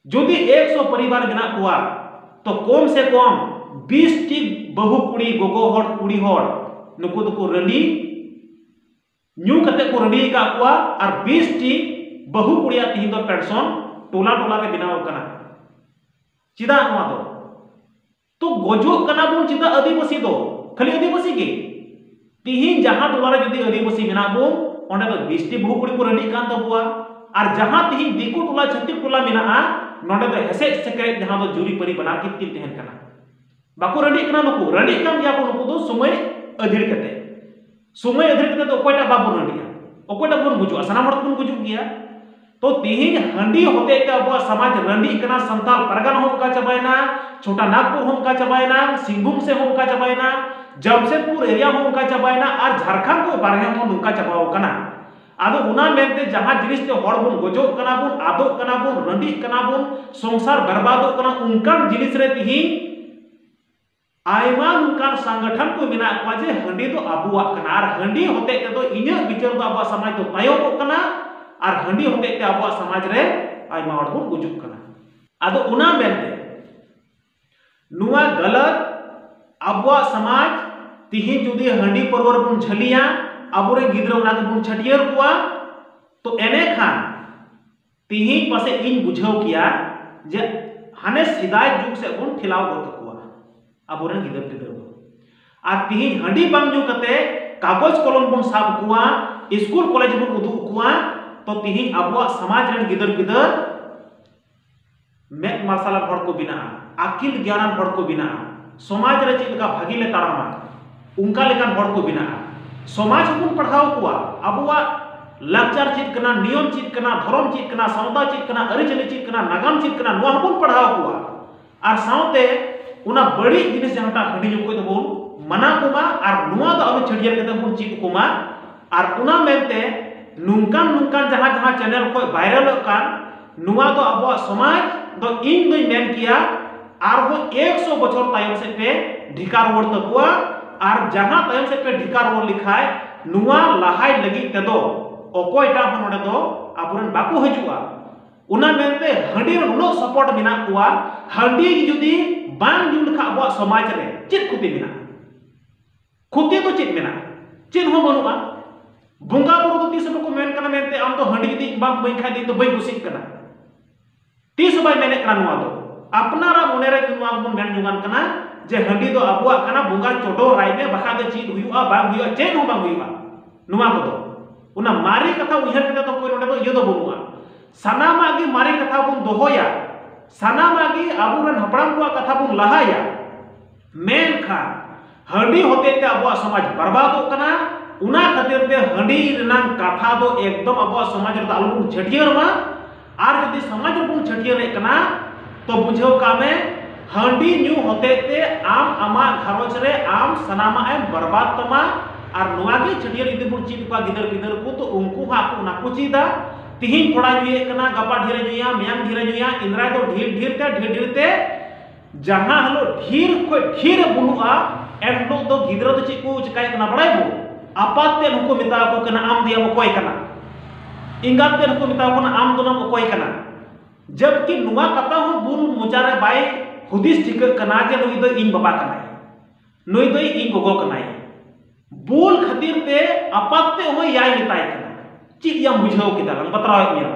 ᱡᱩᱫᱤ ᱮᱠᱥᱚ ᱯᱚᱨᱤᱵᱟᱨ ᱢᱮᱱᱟᱜ ᱠᱚᱣᱟ, ᱛᱚ ᱠᱚᱢ ᱥᱮ ᱠᱚᱢ ᱵᱤᱥ ᱴᱤ ᱵᱟᱹᱦᱩ ᱠᱩᱲᱤ, ᱜᱚᱜᱚ ᱦᱚᱲ, ᱠᱩᱲᱤ ᱦᱚᱲ, ᱱᱩᱠᱩ ᱫᱚᱠᱚ ᱨᱟᱺᱰᱤ, ᱧᱩ ᱠᱟᱛᱮ ᱠᱚ ᱨᱟᱺᱰᱤ ᱟᱠᱟᱫ ᱠᱚᱣᱟ, ᱟᱨ ᱵᱤᱥ ᱴᱤ ᱵᱟᱹᱦᱩ ᱠᱩᱲᱤᱭᱟᱜ ᱛᱤᱦᱤᱧ ᱫᱚ ᱯᱮᱱᱥᱚᱱ ᱴᱚᱞᱟ ᱴᱚᱞᱟ ᱨᱮ ᱵᱮᱱᱟᱣ ᱟᱠᱟᱱᱟ᱾ ᱪᱮᱫᱟᱜ ᱱᱚᱣᱟ ᱫᱚ? ᱛᱚ ᱜᱚᱡᱚᱜ ᱠᱟᱱᱟ ᱵᱚᱱ ᱪᱮᱫᱟᱜ ᱟᱹᱫᱤᱵᱟᱹᱥᱤ ᱫᱚ? ᱠᱷᱟᱹᱞᱤ ᱟᱹᱫᱤᱵᱟᱹᱥᱤ ᱜᱮ? ᱛᱤᱦᱤᱧ ᱡᱟᱦᱟᱸ ᱴᱚᱞᱟ ᱨᱮ ᱡᱩᱫᱤ ᱟᱹᱫᱤᱵᱟᱹᱥᱤ ᱢᱮᱱᱟᱜ ᱵᱚᱱ, ᱚᱸᱰᱮ ᱫᱚ ᱵᱤᱥ ᱴᱤ ᱵᱟᱹᱦᱩ ᱠᱩᱲᱤ ᱠᱚ ᱨᱟᱺᱰᱤᱜ ᱠᱟᱱ ᱛᱟᱵᱚᱣᱟ᱾ ᱟᱨ ᱡᱟᱦᱟᱸ ᱛᱤᱦᱤᱧ ᱫᱤᱠᱩ ᱴᱚᱞᱟ, ᱪᱷᱟᱹᱛᱤᱠ ᱴᱚᱞᱟ ᱢᱮᱱᱟᱜᱼᱟ, ᱱᱚᱸᱰᱮ ᱫᱚ ᱦᱮᱥᱮᱡ ᱥᱮᱠᱨᱮᱡ, ᱡᱟᱦᱟᱸ ᱫᱚ ᱡᱩᱨᱤᱯᱟᱹᱨᱤ ᱵᱟᱱᱟᱨ ᱠᱤᱱ ᱠᱤᱱ ᱛᱟᱦᱮᱱ ᱠᱟᱱᱟ᱾ ᱵᱟᱠᱚ ᱨᱟᱺᱰᱤᱜ ᱠᱟᱱᱟ ᱱᱩᱠᱩ, ᱨᱟᱺᱰᱤᱜ ᱠᱟᱱ ᱜᱮᱭᱟ ᱠᱚ ᱱᱩᱠᱩ ᱫᱚ ᱥᱚᱢᱚᱭ ᱟᱹᱫᱷᱤᱲ ᱠᱟᱛᱮ᱾ ᱥᱚᱢᱚᱭ ᱟᱹᱫᱷᱤᱲ ᱠᱟᱛᱮ ᱫᱚ ᱚᱠᱚᱭᱴᱟᱜ ᱵᱟᱵᱚᱱ ᱨᱟᱺᱰᱤᱜᱼᱟ? ᱚᱠᱚᱭᱴᱟᱜ ᱵᱚᱱ ᱜᱩᱡᱩᱜᱼᱟ? ᱥᱟᱱᱟᱢ ᱦᱚᱲ ᱛᱮᱵᱚᱱ ᱜᱩᱡᱩᱜ ᱜᱮᱭᱟ᱾ ᱛᱚ ᱛᱤᱦᱤᱧ ᱦᱟᱺᱰᱤ ᱦᱚᱛᱮᱡ ᱛᱮ ᱟᱵᱚᱣᱟᱜ ᱥᱚᱢᱟᱡᱽ ᱨᱟᱺᱰᱤᱜ ᱠᱟᱱᱟ᱾ ᱥᱟᱱᱛᱟᱲ ᱯᱟᱨᱜᱟᱱᱟ ᱦᱚᱸ ᱚᱱᱠᱟ ᱪᱟᱵᱟᱭᱮᱱᱟ, ᱪᱷᱳᱴᱟ ᱱᱟᱜᱽᱯᱩᱨ ᱦᱚᱸ ᱚᱱᱠᱟ ᱪᱟᱵᱟᱭᱮᱱᱟ, ᱥᱤᱝᱵᱷᱩᱢ ᱥᱮᱫ ᱦᱚᱸ ᱚᱱᱠᱟ ᱪᱟᱵᱟᱭᱮᱱᱟ, ᱡᱟᱢᱥᱮᱫᱽᱯᱩᱨ ᱮᱨᱤᱭᱟ ᱦᱚᱸ ᱚᱱᱠᱟ ᱪᱟᱵᱟᱭᱮᱱᱟ, ᱟᱨ ᱡᱷᱟᱲᱠᱷᱚᱸᱰ ᱠᱷᱚᱱ ᱵᱟᱨᱦᱮ ᱦᱚᱸ ᱱᱚᱝᱠᱟ ᱪᱟᱵᱟᱣ ᱠᱟᱱᱟ᱾ ᱟᱫᱚ ᱚᱱᱟ ᱢᱮᱱᱛᱮ ᱡᱟᱦᱟᱸ ᱡᱤᱱᱤᱥ ᱛᱮ ᱦᱚᱲ ᱵᱚᱱ ᱜᱚᱡᱚᱜ ᱠᱟᱱᱟ ᱵᱚᱱ, ᱟᱫᱚᱜ ᱠᱟᱱᱟ ᱵᱚᱱ, ᱨᱟᱺᱰᱤᱜ ᱠᱟᱱᱟ ᱵᱚᱱ, ᱥᱚᱝᱥᱟᱨ ᱵᱮᱨᱵᱟᱫᱚᱜ ᱠᱟᱱᱟ, ᱚᱱᱠᱟᱱ ᱡᱤᱱᱤᱥ ᱨᱮ ᱛᱤᱦᱤᱧ ᱟᱭᱢᱟ ᱱᱚᱝᱠᱟᱱ ᱥᱚᱝᱜᱚᱴᱷᱚᱱ ᱠᱚ ᱢᱮᱱᱟᱜ ᱠᱚᱣᱟ ᱡᱮ ᱦᱟᱺᱰᱤ ᱫᱚ ᱟᱵᱚᱣᱟᱜ ᱠᱟᱱᱟ ᱟᱨ ᱦᱟᱺᱰᱤ ᱦᱚᱛᱮᱡ ᱛᱮᱫᱚ ᱤᱧᱟᱹᱜ ᱵᱤᱪᱟᱹᱨ ᱫᱚ ᱟᱵᱚᱣᱟᱜ ᱥᱚᱢᱟᱡᱽ ᱫᱚ ᱛᱟᱭᱚᱢᱚᱜ ᱠᱟᱱᱟ ᱟᱨ ᱦᱟᱺᱰᱤ ᱦᱚᱛᱮᱡ ᱛᱮ ᱟᱵᱚᱣᱟᱜ ᱥᱚᱢᱟᱡᱽ ᱨᱮ ᱟᱭᱢᱟ ᱦᱚᱲ ᱵᱚᱱ ᱜᱩᱡᱩᱜ ᱠᱟᱱᱟ᱾ ᱟᱫᱚ ᱚᱱᱟ ᱢᱮᱱᱛᱮ ᱱᱚᱣᱟ ᱜᱟᱞᱟᱛ ᱟᱵᱚᱣᱟᱜ ᱥᱚᱢᱟᱡᱽ ᱛᱤᱦᱤᱧ ᱡᱩᱫᱤ ᱦᱟᱺᱰᱤ ᱯᱟᱹᱨᱣᱟᱹ ᱨᱮᱵᱚᱱ ᱡᱷᱟᱹᱞᱤᱭᱟ, ᱟᱵᱚᱨᱮᱱ ᱜᱤᱫᱽᱨᱟᱹ ᱚᱱᱟ ᱜᱮᱵᱚᱱ ᱪᱷᱟᱹᱴᱭᱟᱹᱨ ᱠᱚᱣᱟ, ᱛᱚ ᱮᱱᱮᱠᱷᱟᱱ ᱛᱤᱦᱤᱧ ᱯᱟᱥᱮᱡ ᱤᱧ ᱵᱩᱡᱷᱟᱹᱣ ᱠᱮᱭᱟ ᱡᱮ ᱦᱟᱱᱮ ᱥᱮᱫᱟᱭ ᱡᱩᱜᱽ ᱥᱮᱫ ᱵᱚᱱ ᱴᱷᱮᱞᱟᱣ ᱜᱚᱫ ᱠᱟᱠᱚᱣᱟ ᱟᱵᱚᱨᱮᱱ ᱜᱤᱫᱟᱹᱨ ᱯᱤᱫᱟᱹᱨ ᱠᱚ᱾ ᱟᱨ ᱛᱤᱦᱤᱧ ᱦᱟᱺᱰᱤ ᱵᱟᱝ ᱧᱩ ᱠᱟᱛᱮ ᱠᱟᱜᱚᱡᱽ ᱠᱚᱞᱚᱢ ᱵᱚᱱ ᱥᱟᱵ ᱠᱚᱣᱟ, ᱥᱠᱩᱞ ᱠᱚᱞᱮᱡᱽ ᱵᱚᱱ ᱩᱫᱩᱜ ᱠᱚᱣᱟ, ᱛᱚ ᱛᱤᱦᱤᱧ ᱟᱵᱚᱣᱟᱜ ᱥᱚᱢᱟᱡᱽ ᱨᱮᱱ ᱜᱤᱫᱟᱹᱨ ᱯᱤᱫᱟᱹᱨ ᱢᱮᱫ ᱢᱟᱨᱥᱟᱞᱟᱱ ᱦᱚᱲ ᱠᱚ ᱵᱮᱱᱟᱜᱼᱟ, ᱟᱹᱠᱤᱞ ᱜᱮᱭᱟᱱᱟᱱ ᱦᱚᱲ ᱠᱚ ᱵᱮᱱᱟᱜᱼᱟ, ᱥᱚᱢᱟᱡᱽ ᱨᱮ ᱪᱮᱫ ᱞᱮᱠᱟ ᱵᱷᱟᱹᱜᱤ ᱞᱮ ᱛᱟᱲᱟᱢᱟ ᱚᱱᱠᱟ ᱞᱮᱠᱟᱱ ᱦᱚᱲ ᱠᱚ ᱵᱮᱱᱟᱜᱼᱟ᱾ ᱥᱚᱢᱟᱡᱽ ᱦᱚᱸᱵᱚᱱ ᱯᱟᱲᱦᱟᱣ ᱠᱚᱣᱟ, ᱟᱵᱚᱣᱟᱜ ᱞᱟᱠᱪᱟᱨ ᱪᱮᱫ ᱠᱟᱱᱟ, ᱱᱤᱭᱚᱢ ᱪᱮᱫ ᱠᱟᱱᱟ, ᱫᱷᱚᱨᱚᱢ ᱪᱮᱫ ᱠᱟᱱᱟ, ᱥᱟᱶᱛᱟ ᱪᱮᱫ ᱠᱟᱱᱟ, ᱟᱹᱨᱤᱪᱟᱹᱞᱤ ᱪᱮᱫ ᱠᱟᱱᱟ, ᱱᱟᱜᱟᱢ ᱪᱮᱫ ᱠᱟᱱᱟ, ᱱᱚᱣᱟ ᱦᱚᱸᱵᱚᱱ ᱯᱟᱲᱦᱟᱣ ᱠᱚᱣᱟ᱾ ᱟᱨ ᱥᱟᱶᱛᱮ ᱚᱱᱟ ᱵᱟᱹᱲᱤᱡ ᱡᱤᱱᱤᱥ ᱡᱟᱦᱟᱸᱴᱟᱜ ᱦᱟᱺᱰᱤ ᱧᱩ ᱠᱷᱚᱱ ᱫᱚᱵᱚᱱ ᱢᱟᱱᱟ ᱠᱚᱢᱟ ᱟᱨ ᱱᱚᱣᱟ ᱫᱚ ᱟᱞᱚ ᱪᱷᱟᱹᱲᱭᱟᱹᱨ ᱠᱟᱛᱮ ᱵᱚᱱ ᱪᱮᱫ ᱠᱚᱢᱟ᱾ ᱟᱨ ᱚᱱᱟ ᱢᱮᱱᱛᱮ ᱱᱚᱝᱠᱟᱱ ᱱᱚᱝᱠᱟᱱ ᱡᱟᱦᱟᱸ ᱡᱟᱦᱟᱸ ᱪᱮᱱᱮᱞ ᱠᱷᱚᱱ ᱵᱷᱟᱭᱨᱟᱞᱚᱜ ᱠᱟᱱ, ᱱᱚᱣᱟ ᱫᱚ ᱟᱵᱚᱣᱟᱜ ᱥᱚᱢᱟᱡᱽ ᱫᱚ ᱤᱧ ᱫᱚᱧ ᱢᱮᱱ ᱠᱮᱭᱟ ᱟᱨᱦᱚᱸ ᱮᱠᱥᱚ ᱵᱚᱪᱷᱚᱨ ᱛᱟᱭᱚᱢ ᱥᱮᱫ ᱯᱮ ᱰᱷᱮᱠᱟ ᱨᱩᱣᱟᱹᱲ ᱛᱟᱠᱚᱣᱟ᱾ ᱟᱨ ᱡᱟᱦᱟᱸ ᱛᱟᱭᱚᱢ ᱥᱮᱫ ᱯᱮ ᱰᱷᱮᱠᱟ ᱨᱩᱣᱟᱹᱲ ᱞᱮᱠᱷᱟᱡ ᱱᱚᱣᱟ ᱞᱟᱦᱟᱭ ᱞᱟᱹᱜᱤᱫ ᱛᱮᱫᱚ ᱚᱠᱚᱭᱴᱟᱜ ᱦᱚᱸ ᱱᱚᱰᱮ ᱫᱚ ᱟᱵᱚᱨᱮᱱ ᱵᱟᱠᱚ ᱦᱤᱡᱩᱜᱼᱟ᱾ ᱚᱱᱟ ᱢᱮᱱᱛᱮ ᱦᱟᱺᱰᱤ ᱨᱮ ᱩᱱᱟᱹᱜ ᱥᱟᱯᱳᱨᱴ ᱢᱮᱱᱟᱜ ᱠᱚᱣᱟ, ᱦᱟᱺᱰᱤ ᱜᱮ ᱡᱩᱫᱤ ᱵᱟᱝ ᱧᱩ ᱞᱮᱠᱷᱟᱱ ᱟᱵᱚᱣᱟᱜ ᱥᱚᱢᱟᱡᱽ ᱨᱮ ᱪᱮᱫ ᱠᱷᱚᱛᱤ ᱢᱮᱱᱟᱜᱼᱟ? ᱠᱷᱚᱛᱤ ᱫᱚ ᱪᱮᱫ ᱢᱮᱱᱟᱜᱼᱟ? ᱪᱮᱫ ᱦᱚᱸ ᱵᱟᱹᱱᱩᱜᱼᱟ᱾ ᱵᱚᱸᱜᱟ ᱵᱩᱨᱩ ᱫᱚ ᱛᱤᱥ ᱦᱚᱸ ᱵᱟᱠᱚ ᱢᱮᱱ ᱠᱟᱱᱟ ᱢᱮᱱᱛᱮ ᱟᱢ ᱫᱚ ᱦᱟᱺᱰᱤ ᱡᱩᱫᱤ ᱵᱟᱢ ᱤᱢᱟᱹᱧ ᱠᱷᱟᱡ ᱫᱚ ᱤᱧ ᱫᱚ ᱵᱟᱹᱧ ᱠᱩᱥᱤᱜ ᱠᱟᱱᱟ᱾ ᱛᱤᱥ ᱦᱚᱸ ᱵᱟᱭ ᱢᱮᱱᱮᱫ ᱠᱟᱱᱟ ᱱᱚᱣᱟ ᱫᱚ᱾ ᱟᱯᱱᱟᱨᱟᱜ ᱢᱚᱱᱮ ᱨᱮ ᱱᱚᱣᱟ ᱵᱚᱱ ᱢᱮᱱ ᱡᱚᱝᱟᱱ ᱠᱟᱱᱟ ᱡᱮ ᱦᱟᱺᱰᱤ ᱫᱚ ᱟᱵᱚᱣᱟᱜ ᱠᱟᱱᱟ, ᱵᱚᱸᱜᱟ ᱪᱚᱰᱚᱨᱟᱭ ᱢᱮ, ᱵᱟᱠᱷᱟᱡ ᱫᱚ ᱪᱮᱫ ᱦᱩᱭᱩᱜᱼᱟ, ᱵᱟᱝ ᱦᱩᱭᱩᱜᱼᱟ, ᱪᱮᱫ ᱦᱚᱸ ᱵᱟᱝ ᱦᱩᱭᱩᱜᱼᱟ᱾ ᱱᱚᱣᱟ ᱠᱚᱫᱚ ᱚᱱᱟ ᱢᱟᱨᱮ ᱠᱟᱛᱷᱟ ᱩᱭᱦᱟᱹᱨ ᱠᱟᱛᱮ ᱫᱚ ᱚᱠᱚᱭ ᱱᱚᱰᱮ ᱫᱚ ᱤᱭᱟᱹ ᱫᱚ ᱵᱟᱹᱱᱩᱜᱼᱟ᱾ ᱥᱟᱱᱟᱢᱟᱜ ᱜᱮ ᱢᱟᱨᱮ ᱠᱟᱛᱷᱟ ᱵᱚᱱ ᱫᱚᱦᱚᱭᱟ, ᱥᱟᱱᱟᱢᱟᱜ ᱜᱮ ᱟᱵᱚᱨᱮᱱ ᱦᱟᱯᱲᱟᱢ ᱠᱚᱣᱟᱜ ᱠᱟᱛᱷᱟ ᱵᱚᱱ ᱞᱟᱦᱟᱭᱟ᱾ ᱢᱮᱱᱠᱷᱟᱱ ᱦᱟᱺᱰᱤ ᱦᱚᱛᱮᱡ ᱛᱮ ᱟᱵᱚᱣᱟᱜ ᱥᱚᱢᱟᱡᱽ ᱵᱟᱨᱵᱟᱫᱚᱜ ᱠᱟᱱᱟ᱾ ᱚᱱᱟ ᱠᱷᱟᱹᱛᱤᱨ ᱛᱮ ᱦᱟᱺᱰᱤ ᱨᱮᱱᱟᱝ ᱠᱟᱛᱷᱟ ᱫᱚ ᱮᱠᱫᱚᱢ ᱟᱵᱚᱣᱟᱜ ᱥᱚᱢᱟᱡᱽ ᱨᱮᱫᱚ ᱟᱞᱚᱵᱚᱱ ᱪᱷᱟᱹᱴᱭᱟᱹᱨ ᱢᱟ᱾ ᱟᱨ ᱡᱩᱫᱤ ᱥᱚᱢᱟᱡᱽ ᱨᱮᱵᱚᱱ ᱪᱷᱟᱹᱴᱭᱟᱹᱨᱮᱫ ᱠᱟᱱᱟ, ᱛᱚ ᱵᱩᱡᱷᱟᱹᱣ ᱠᱟᱜ ᱢᱮ, ᱦᱟᱺᱰᱤ ᱧᱩ ᱦᱚᱛᱮᱡ ᱛᱮ ᱟᱢ ᱟᱢᱟᱜ ᱜᱷᱟᱨᱚᱸᱡᱽ ᱨᱮ ᱟᱢ ᱥᱟᱱᱟᱢᱟᱜ ᱮᱢ ᱵᱟᱨᱵᱟᱫ ᱛᱟᱢᱟ᱾ ᱟᱨ ᱱᱚᱣᱟ ᱜᱮ ᱪᱷᱟᱹᱴᱭᱟᱹᱨ ᱡᱩᱫᱤ ᱵᱚᱱ ᱪᱮᱫ ᱟᱠᱚᱣᱟ ᱜᱤᱫᱟᱹᱨ ᱯᱤᱫᱟᱹᱨ ᱠᱚ, ᱛᱚ ᱩᱱᱠᱩ ᱦᱚᱸ ᱟᱠᱚ ᱚᱱᱟ ᱠᱚ ᱪᱮᱫᱟ᱾ ᱛᱤᱦᱤᱧ ᱛᱷᱚᱲᱟ ᱧᱩᱭᱮᱫ ᱠᱟᱱᱟ, ᱜᱟᱯᱟ ᱰᱷᱮᱨᱮ ᱧᱩᱭᱟ, ᱢᱮᱭᱟᱝ ᱰᱷᱮᱨᱮ ᱧᱩᱭᱟ, ᱮᱱᱫᱨᱟᱭ ᱫᱚ ᱰᱷᱮᱨ ᱰᱷᱮᱨ ᱛᱮ, ᱰᱷᱮᱨ ᱰᱷᱮᱨ ᱛᱮ, ᱡᱟᱦᱟᱸ ᱦᱤᱞᱳᱜ ᱰᱷᱮᱨ ᱠᱷᱚᱡ ᱰᱷᱮᱨ ᱮ ᱵᱩᱞᱩᱜᱼᱟ, ᱮᱱ ᱦᱤᱞᱳᱜ ᱫᱚ ᱜᱤᱫᱽᱨᱟᱹ ᱫᱚ ᱪᱮᱫ ᱠᱚ ᱪᱮᱠᱟᱭᱮᱫ ᱠᱟᱱᱟ ᱵᱟᱲᱟᱭ ᱵᱚ? ᱟᱯᱟᱛ ᱛᱮᱫ ᱦᱚᱸᱠᱚ ᱢᱮᱛᱟ ᱟᱠᱚ ᱠᱟᱱᱟ, "ᱟᱢ ᱫᱚᱭᱟᱢ ᱚᱠᱚᱭ ᱠᱟᱱᱟ?" ᱮᱸᱜᱟᱛ ᱛᱮᱫ ᱦᱚᱸᱠᱚ ᱢᱮᱛᱟ ᱟᱠᱚ ᱠᱟᱱᱟ, "ᱟᱢ ᱫᱚ ᱱᱟᱢ ᱚᱠᱚᱭ ᱠᱟᱱᱟ?" ᱡᱟᱵᱠᱤ ᱱᱚᱣᱟ ᱠᱟᱛᱷᱟ ᱦᱚᱸ ᱵᱩᱞ ᱢᱚᱪᱟ ᱨᱮ ᱵᱟᱭ ᱦᱩᱫᱤᱥ ᱴᱷᱤᱠᱟᱹᱜ ᱠᱟᱱᱟ ᱡᱮ ᱱᱩᱭ ᱫᱚ ᱤᱧ ᱵᱟᱵᱟ ᱠᱟᱱᱟᱭ, ᱱᱩᱭ ᱫᱚ ᱤᱧ ᱜᱚᱜᱚ ᱠᱟᱱᱟᱭ᱾ ᱵᱩᱞ ᱠᱷᱟᱹᱛᱤᱨ ᱛᱮ ᱟᱯᱟᱛ ᱛᱮᱫ ᱦᱚᱸ ᱭᱟᱭ ᱢᱮᱛᱟᱭ ᱠᱟᱱᱟ, "ᱪᱮᱫ ᱭᱟᱢ ᱵᱩᱡᱷᱟᱹᱣ ᱠᱮᱫᱟ ᱞᱟᱝ ᱵᱟᱛᱨᱟᱣᱮᱫ ᱢᱮᱭᱟ?"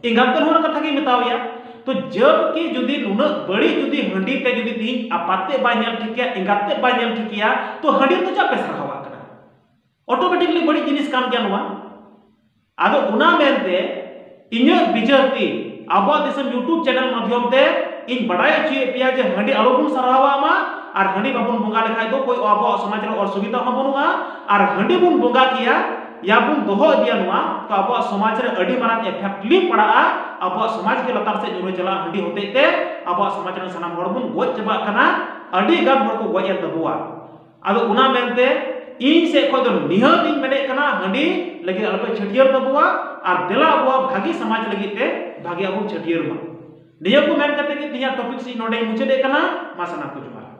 ᱮᱸᱜᱟᱛ ᱛᱮᱫ ᱦᱚᱸ ᱚᱱᱟ ᱠᱟᱛᱷᱟ ᱜᱮᱭ ᱢᱮᱛᱟᱣᱟᱭᱟ᱾ ᱛᱚ ᱡᱟᱵᱠᱤ ᱡᱩᱫᱤ ᱱᱩᱱᱟᱹᱜ ᱵᱟᱹᱲᱤᱡ ᱡᱩᱫᱤ ᱦᱟᱺᱰᱤ ᱛᱮ ᱡᱩᱫᱤ ᱛᱤᱦᱤᱧ ᱟᱯᱟᱛ ᱛᱮᱫ ᱵᱟᱭ ᱧᱮᱞ ᱴᱷᱤᱠᱮᱭᱟ, ᱮᱸᱜᱟᱛ ᱛᱮᱫ ᱵᱟᱭ ᱧᱮᱞ ᱴᱷᱤᱠᱮᱭᱟ, ᱛᱚ ᱦᱟᱺᱰᱤ ᱨᱮᱫᱚ ᱪᱮᱫᱟᱜ ᱯᱮ ᱥᱟᱨᱦᱟᱣᱟᱜ ᱠᱟᱱᱟ? Automatically ᱵᱟᱹᱲᱤᱡ ᱡᱤᱱᱤᱥ ᱠᱟᱱ ᱜᱮᱭᱟ ᱱᱚᱣᱟ᱾ ᱟᱫᱚ ᱚᱱᱟ ᱢᱮᱱᱛᱮ ᱤᱧᱟᱹᱜ ᱵᱤᱪᱟᱹᱨ ᱛᱮ ᱟᱵᱚᱣᱟᱜ ᱫᱤᱥᱚᱢ YouTube channel ᱢᱟᱫᱽᱫᱷᱚᱢ ᱛᱮ ᱤᱧ ᱵᱟᱰᱟᱭ ᱦᱚᱪᱚᱭᱮᱫ ᱯᱮᱭᱟ ᱡᱮ ᱦᱟᱺᱰᱤ ᱟᱞᱚᱵᱚᱱ ᱥᱟᱨᱦᱟᱣᱟᱜ ᱢᱟ, ᱟᱨ ᱦᱟᱺᱰᱤ ᱵᱟᱵᱚᱱ ᱵᱚᱸᱜᱟ ᱞᱮᱠᱷᱟᱡ ᱫᱚ ᱠᱳᱭ ᱟᱵᱚᱣᱟᱜ ᱥᱚᱢᱟᱡᱽ ᱨᱮ ᱚᱥᱩᱵᱤᱫᱷᱟ ᱦᱚᱸ ᱵᱟᱹᱱᱩᱜᱼᱟ, ᱟᱨ ᱦᱟᱺᱰᱤ ᱵᱚᱱ ᱵᱚᱸᱜᱟ ᱠᱮᱭᱟ, ᱭᱟ ᱵᱚᱱ ᱫᱚᱦᱚ ᱤᱫᱤᱭᱟ ᱱᱚᱣᱟ, ᱛᱚ ᱟᱵᱚᱣᱟᱜ ᱥᱚᱢᱟᱡᱽ ᱨᱮ ᱟᱹᱰᱤ ᱢᱟᱨᱟᱝ effect ᱯᱟᱲᱟᱜᱼᱟ, ᱟᱵᱚᱣᱟᱜ ᱥᱚᱢᱟᱡᱽ ᱜᱮ ᱞᱟᱛᱟᱨ ᱥᱮᱫ ᱧᱩᱨᱦᱟᱹ ᱪᱟᱞᱟᱜᱼᱟ ᱦᱟᱺᱰᱤ ᱦᱚᱛᱮᱡ ᱛᱮ, ᱟᱵᱚᱣᱟᱜ ᱥᱚᱢᱟᱡᱽ ᱨᱮᱱ ᱥᱟᱱᱟᱢ ᱦᱚᱲ ᱵᱚᱱ ᱜᱚᱡ ᱪᱟᱵᱟᱜ ᱠᱟᱱᱟ, ᱟᱹᱰᱤ ᱜᱟᱱ ᱦᱚᱲ ᱠᱚ ᱜᱚᱡ ᱮᱱ ᱛᱟᱵᱚᱣᱟ᱾ ᱟᱫᱚ ᱚᱱᱟ ᱢᱮᱱᱛᱮ ᱤᱧ ᱥᱮᱫ ᱠᱷᱚᱱ ᱫᱚ ᱱᱤᱦᱟᱹᱛ ᱤᱧ ᱢᱮᱱᱮᱫ ᱠᱟᱱᱟ, ᱦᱟᱺᱰᱤ ᱞᱟᱹᱜᱤᱫ ᱟᱞᱚᱯᱮ ᱪᱷᱟᱹᱴᱭᱟᱹᱨ ᱛᱟᱵᱚᱣᱟ, ᱟᱨ ᱫᱮᱞᱟ ᱟᱵᱚᱣᱟᱜ ᱵᱷᱟᱹᱜᱤ ᱥᱚᱢᱟᱡᱽ ᱞᱟᱹᱜᱤᱫ ᱛᱮ ᱵᱷᱟᱹᱜᱤ ᱟᱵᱚᱱ ᱪᱷᱟᱹᱴᱭᱟᱹᱨ ᱢᱟ᱾ ᱱᱤᱭᱟᱹ ᱠᱚ ᱢᱮᱱ ᱠᱟᱛᱮ ᱜᱮ ᱛᱮᱦᱮᱧᱟᱜ topic ᱤᱧ ᱱᱚᱰᱮᱧ ᱢᱩᱪᱟᱹᱫᱮᱫ ᱠᱟᱱᱟ᱾ ᱢᱟ ᱥᱟᱱᱟᱢ ᱠᱚ ᱡᱚᱦᱟᱨ᱾